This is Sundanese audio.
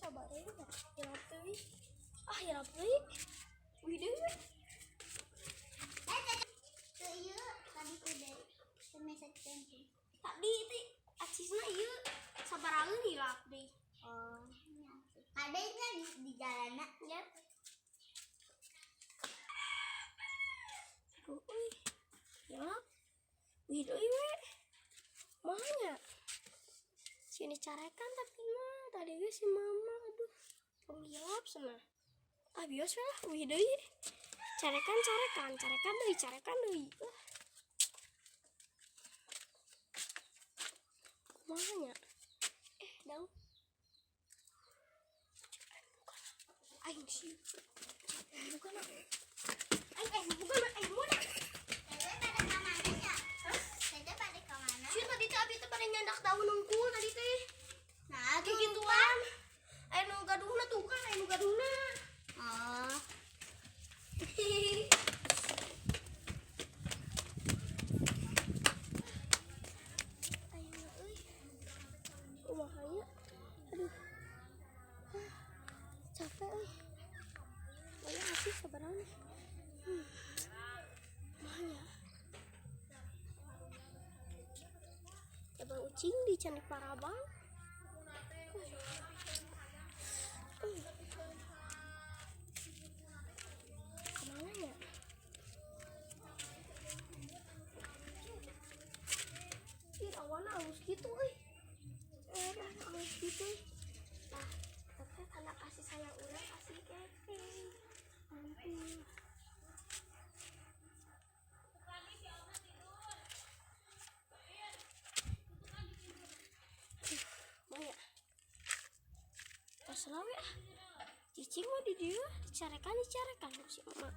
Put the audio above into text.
Sabar ya. Hilap deui. Ah, hilap deui. Wih deui we. Eh, tadi teu ieu, tadi kudu teu message teh. Tadi teh acisna ieu sabaraheun hilap deui. Oh, nya. Kade nya di jalanna. Ya. Aduh, euy. Hilap. Wih deui we. Mahanya. Sini carekan tapi mah tadi ge si mama, aduh. Penghilap cenah. Ah, bios we lah, wih deui. Carekan, carekan, carekan deui, carekan deui. Ah. Kumaha nya? Eh, daun. Aing sih. Bukan, aing, aing bukan, aing mana? Teteh pada ka mana nya? Teteh pada ka mana? Sih, tadi teh abi teh pada nyandak daun nungkul tadi teh. Nah, Kayak gituan. Aya nu gaduhna tuh kan, aya nu gaduhna. Oh. Ayeuna euy. Kumaha nya? Aduh. Ah, capek euy. Banyak sih sebenarnya. Kumaha nya? Abang ucing di candi Paraban. Kemana ya? Ih, awana halus gitu, euy. Eh, halus gitu, euy. Nah, teteh tanda kasih sayang urang kasih keke. Ampun. Maya. Terserah we ah. Cicing mah di dieu dicarekan, dicarekan si emak.